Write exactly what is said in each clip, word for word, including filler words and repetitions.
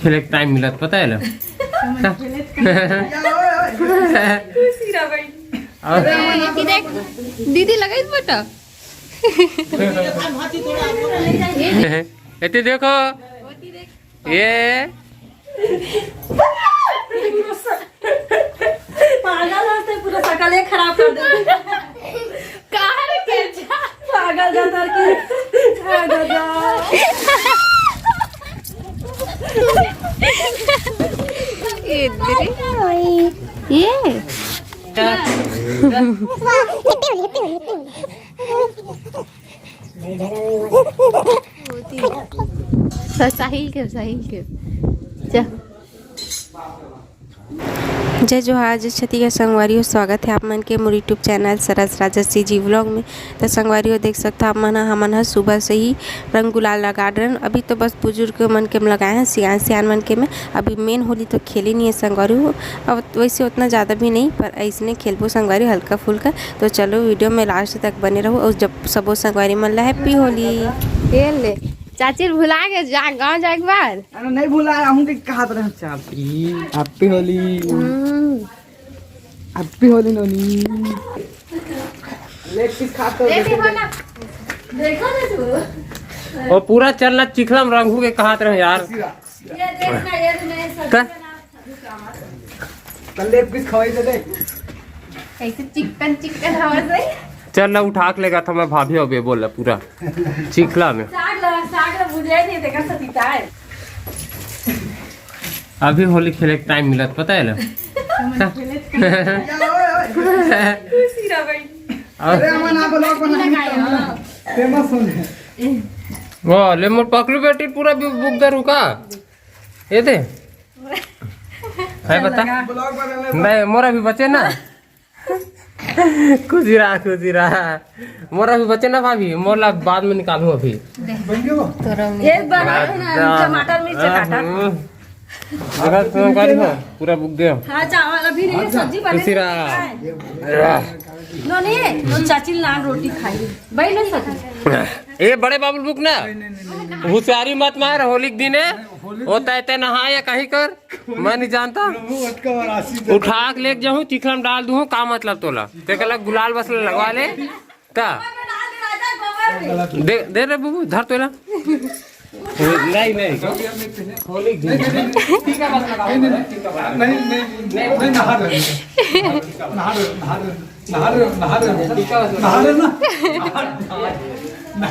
खेले के टाइम मिलत, पता है ला? और दीदी देख, दीदी लगाई बेटा। एती देखो, ये पागल होते, पूरा शकल ही खराब कर दे। कहाँ रे केचा? पागल जातर की। पागल जा। ये दे। ये। साहिल के, साहिल के। जा। जय जोहार, जय छत्तीसगढ़ संगवारी हो, स्वागत है आप मन के मोर YouTube चैनल सरस राजा CG vlog में। तो संगवारी हो, देख सकता आप मन ह, हमन ह सुबह से ही रंग गुलाल लगा डरन। अभी तो बस बुजुर्ग मन के लगाए हैं, सियान सियान मन के में। अभी मेन होली तो खेले नहीं है संगवारी हो, अब वैसे उतना ज़्यादा भी नहीं, पर ऐसने खेलबो संगवारी हल्का फुल्का। तो चलो वीडियो में लास्ट तक बने रहो और जब सबो संगवारी मन ला हैप्पी होली। ये ले, चाची भुला के जा, गाँव जाए के बाद। अरे नहीं भुला, हम के कहा तरह चाची। हैप्पी होली। हम्म। हैप्पी होली नोनी। लेग पीस खा तो देखो ना। देखो ना तू। वो पूरा चलना चिखला में रंगू के कहात रहे यार। ये देखना, ये तो मैं सब्जी का? बना। तो लेग पीस खवाई दे दे। कैसे चिकन चिकन हवा से। चल ना, उठा के लेगा था मैं भाभी, अबे बोल पूरा चिखला में। साग ला, साग ला भुजे नहीं देखा सतीता है। अभी होली खेले के टाइम मिलत, पता है ला? खुशी रह गई। और अरे, हमन आप लोग बनाई, फेमस हो जाए। वाह, ले मोर पकलू बेटी पूरा बु-, बुक दे रुका। ये दे। है बता। ब्लॉग बना ले। नहीं, मोरा भी बचे ना। खुशी रहा, खुशी रहा। मोरा भी बचे ना भाभी, मोला बाद में निकालूं अभी। बन गयो? तोरा ये बना ना, टमाटर मिर्च काटा। हम्म। अगर तुम गाड़ी हो, पूरा बुक दे। हाँ, चावल अभी नहीं, सब्जी बने। खुशी रहा। हाँ। नो नहीं, नो चाची नान रोटी खाई। भाई लो सब्जी। ए बड़े बाबुल बुक ना। होशियारी मत मार, होली के दिन है। होता है ते नहा या कहीं कर। मैं नहीं जानता। प्रभु अटका और आशीष दे। उठा के लेके जाऊँ, चिखला में डाल दूँ, का मतलब तोला? ते कहला गुलाल बस लगवा ले। का? दे, दे रे बुबू, धर तोला। नहीं, नहीं। होली के दिन। नहीं, नहीं, नहीं, नहीं, नहा रहे हैं। नहा रहे, नहा रहे। नहा रहे हो, नहा रहे हो, नहा रहे हो ना? नहा रहे हो। नहीं,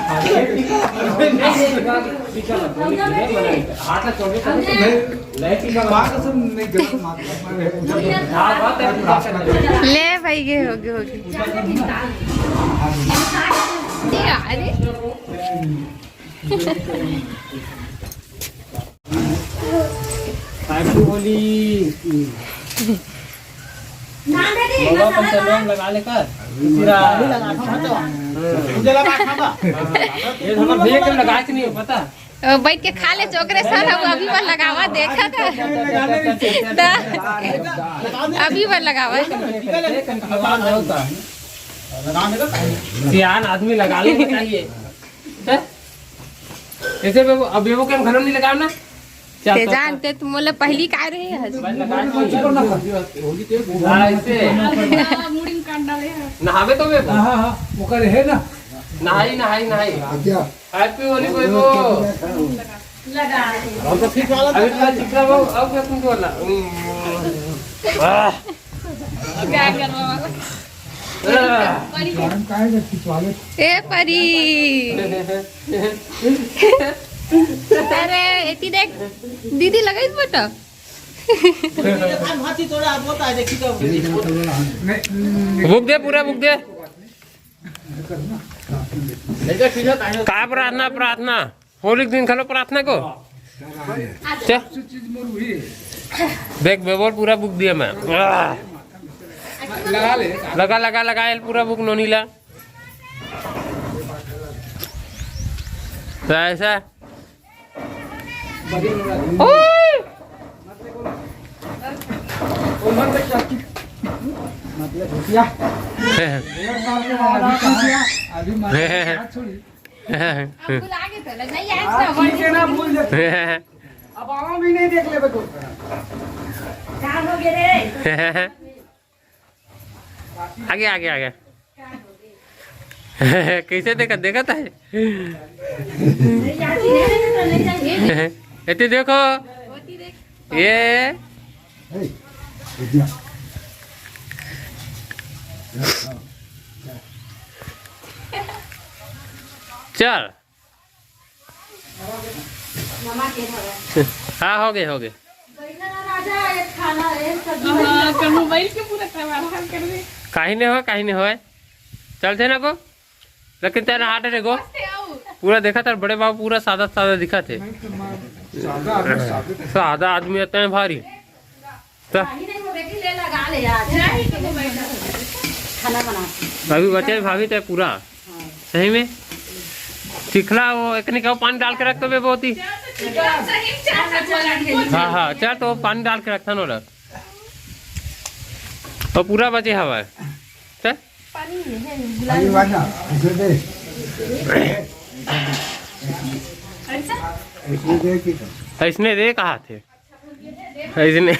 माँ कसम नहीं, गलत बात है। ले भाई, ये हो गए, हो गए। अरे। हैप्पी होली। बाबा अपन चंदन लगा ले कर। पूरा। ये हमर भैया के लगा के नहीं हो पता। ओ, बैठ के खा ले चोकरे सर, हम अभी बर लगावा, देखा था। त अभी बर लगावा। सियान आदमी लगा लेना चाहिए। हैं? ऐसे में वो, अब ये वो काम घर में नहीं लगाओ ना। क्या ते तो जान, ते तुम बोले पहली का रहे हस? बस लगा दो। हाँ, ऐसे। मुड़ी में काट डाले हैं। नहावे तो वे वो। हाँ, हाँ, हाँ, वो करे है ना। नहाई, नहाई, नहाई। क्या? हैप्पी होली कोई वो। लगा। हम तो ठीक वाला अभी तो चिकना वो, अब क्या तुम बोला? हम्म। आह। ए परी, अरे एती देख, दीदी लगाई बेटा। बुक दे, पूरा बुक दे। का प्रार्थना, प्रार्थना? होली के दिन घलो प्रार्थना को। अच्छा। देख बेबोल पूरा बुक दिया मैं। आह। लगा ले। लगा, लगा, लगा, एल पूरा बुक नोनी ला। तो ऐसा। ओए! मतलब भूतिया। अभी मार छोड़ी। अब बुला के तो ले जाइए, आज का बर्थडे। अब आवा भी नहीं देख लेबे तो। का हो गे रे? आगे, आगे, आगे। कैसे देखा, देखा था? एती देखो, ये। चल। हाँ, हो गे, हो गे। हाँ, कल मोबाइल के पूरा तबाह कर दे। काही नहीं होय, काही नहीं होय। चलथे ना को, लेकिन तेरा हाथ रे गो। पूरा देखा तेरा बड़े बाबू, पूरा सादा सादा दिखा थे। सादा आदमी, सादा आदमी इतना भारी। तो खाना बना। अभी बचे भाभी ते पूरा। सही में। चिखला वो एक निकाल, पानी डाल के रख तो बे बहुत ही। हाँ, हाँ, चल तो पानी डाल के रखता ना। और पूरा बचे हवा है। चल। पानी वाला, इसे दे। ऐसा? इसने दे कि तो? इसने दे कहा थे? इसने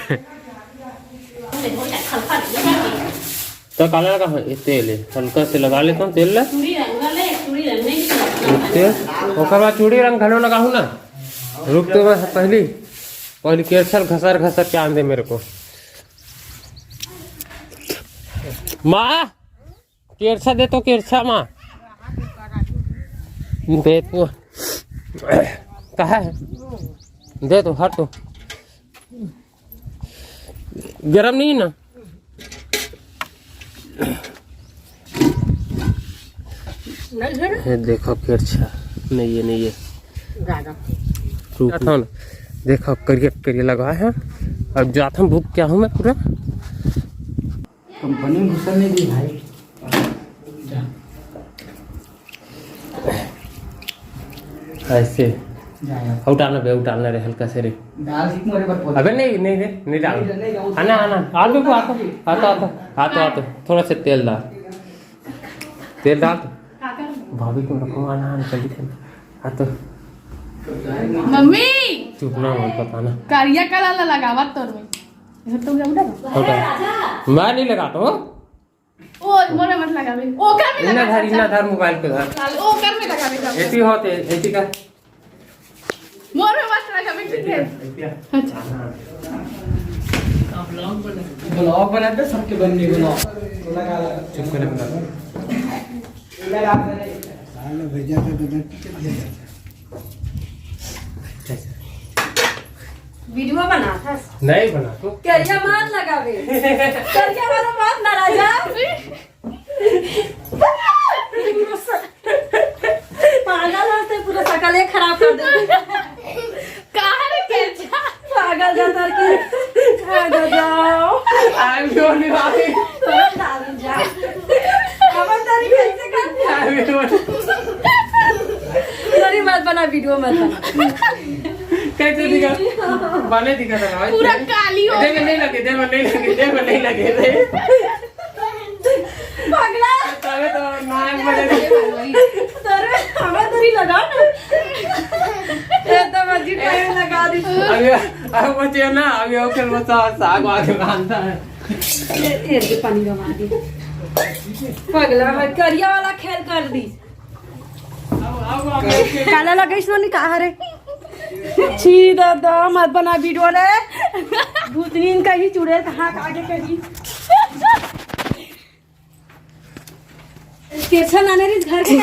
तो काला लगा है, ये तेल है, हल्का से लगा लेता हूँ तेल ला। तेल, ओकर बाद चूड़ी रंग घलो लगाहूँ ना। रुक तो बस, पहली, पहली केरछल घसर घसर के आन दे मेरे को। माँ, केरछा दे तो, केरछा माँ। दे तो। कहा है? दे तो, हट तो। गरम नहीं ना? ये देखो केरछा। नहीं है, नहीं है। रुक। था ना। देखो करिया करिया लगा है। अब जाता हूँ, भूख क्या हूँ मैं पूरा। कंपनी में घुसन नहीं दी भाई। ऐसे। जा यार। उठाना बे, उठाना रे, हल्का से रे। डाल दिख मोरे पर पोत। अबे नहीं, नहीं रे, नहीं डाल। नहीं, नहीं, नहीं, आना, आना, आ तो, आ तो, आ तो, आ तो, आ तो, थोड़ा सा तेल डाल। तेल डाल तो। भाभी को रखो, आना, आना, जल्दी से। आ तो। मम्मी। चुप ना हो, पता ना। करिया कलर ला लगावत तोर में। इधर तो उठा। उठा। मैं नहीं लगाता हूँ। ओ, मोरे मत लगावे। ओकर में इन्ना लगा धर, इन्ना धर, मोबाइल पे धर। लाल, ओकर में लगावे का। एती होते, एती का। मोरे मत लगावे, ठीक है? एती का। अच्छा। ब्लॉग बनाते सबके बनने को ना। चुप करे बता। साले भैया का बजट कितना है? वीडियो बनाथस। नहीं बना तो। करिया मत लगावे। करिया वाला बात ना राजा। पागल हस ते, पूरा शकल एक खराब कर दे। कहाँ रे केरछा? पागल जातर के। आ जाओ। आई भी होने वाली। जा। खबरदारी कैसे करते हैं? आई भी होने। सॉरी, मत बना, वीडियो मत बना। कैसे दिखा? बने दिखा था ना। पूरा काली हो दे में नहीं लगे, दे में नहीं लगे, दे में नहीं लगे, दे। पगला। तबे तो नाक बजे। सर में हवा तो नहीं लगा ना। ये तो मर्जी टाइम लगा दी। अभी, अब बचे ना, अभी ओकर बचा साग वाग बांधता है। ये, ये पानी जमा दे। पगला है, करिया वाला खेल कर दी। काला लगे सोनी कहा रे। छी दादा, मत बना वीडियो रे। भूतनीन कहीं चुड़ैल कहाँ आगे कहीं। स्टेशन आने रे घर के।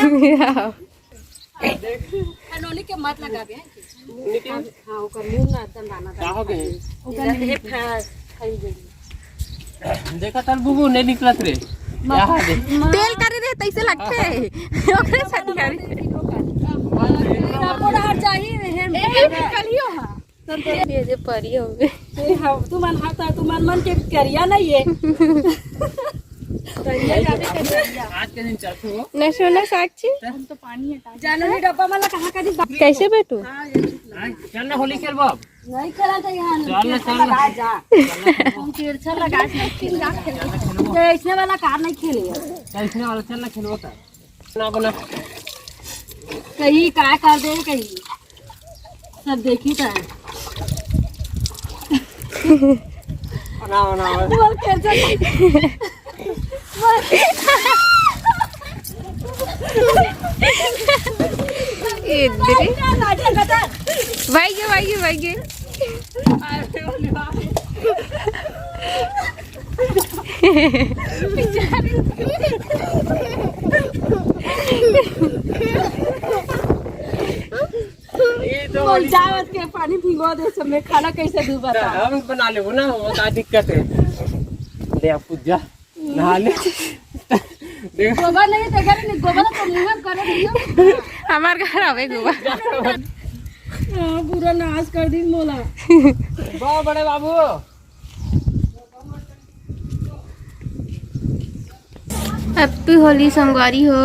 अनोनी के मत लगावे, हैं? हाँ, ओकर मुंह ना एकदम दाना का हो गए? ओकर नहीं फै-, फैल गई। देखा तल बुबू नहीं निकलत रे। यहाँ दे। तेल करी रे, तैसे लगते। ओकरे साथ करी। पापड़ हर चाहिए रे, हे। ए, निकलियो हा। ये जे परी होवे। ए, हाँ, तू मन हाथ, तू मन मन के करिया नहीं है। करिया जाबे करिया। आज के दिन चलते हो। न सुना साक्षी? हम तो पानी है, ताजा। जानो नहीं डब्बा वाला कहाँ का दिन? कैसे बेटू? हाँ, ये चल ना, होली खेल बाब। नहीं खेला था यहाँ, चल ना, चल ना। लगा जा। हम तिरछा लगा के नहीं खेल, खेल। ये इसने वाला कार नहीं खेले। चल, इसने वाला चल ना खेलवा का। ना बना। कहीं का कर दे कहीं। सब देखी तो है। ना, ना, ना। बोल, कैसे? इधर ही। भाई के, भाई के, भाई के। ये तो बोल, जावत के पानी भिगो दे, सब में खाना कैसे डूबा था? हम बना लेबो ना, वो का दिक्कत है? ले, आप पूजा नहा ले। देखो। गोबर नहीं तो घर में, गोबर तो मुंह में करे नहीं। हमार घर आवे गोबर। हाँ, पूरा नाश कर दी मोला। वाह, बड़े बाबू। Happy होली संगवारी हो।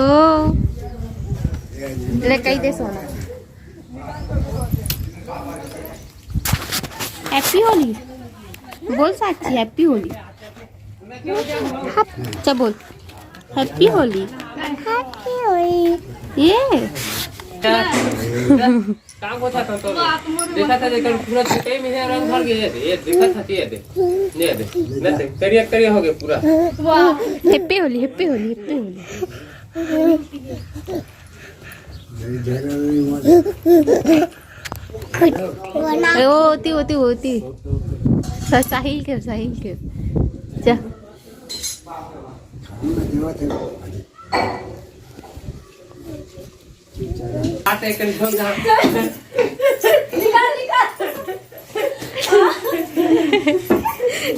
ले कही दे सोना। Happy होली। बोल साक्षी, Happy होली। हप-, अच्छा बोल। Happy होली। Happy होली। ये। काम होता था तो। देखा था, देखा, पूरा छुट्टे में है, रंग भर गया, ये दे, ये देखा था, ये दे। ये दे, ये दे। करिया, करिया हो गया पूरा। Happy Holi, Happy Holi, Happy Holi. ए, होती, होती, होती। सा-, साहिल के, साहिल के। जा। आटे कन धो जा। निकाल, निकाल।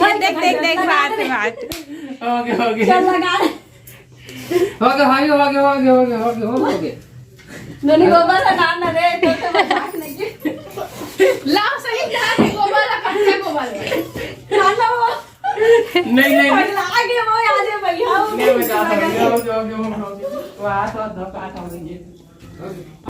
ये देख, देख, देख, बात, बात। हो गया, हो गया। चल, लगा ले। हो गया भाई, हो गया, हो गया, हो गया, हो गया, हो गया। नोनी गोबर लगा ना रे, तो, तो मजाक नहीं की। लाओ, सही कहा रे, गोबर लगा, कच्चा गोबर लगा। खा लो वो। नहीं, नहीं, नहीं। पगला गया वो, याद है भैया, वो नहीं, मैं जाता हूँ। हो गया, हो गया, हो गया, हो गया। वो हाथ, हाथ धो, हाथ धो लेंगे।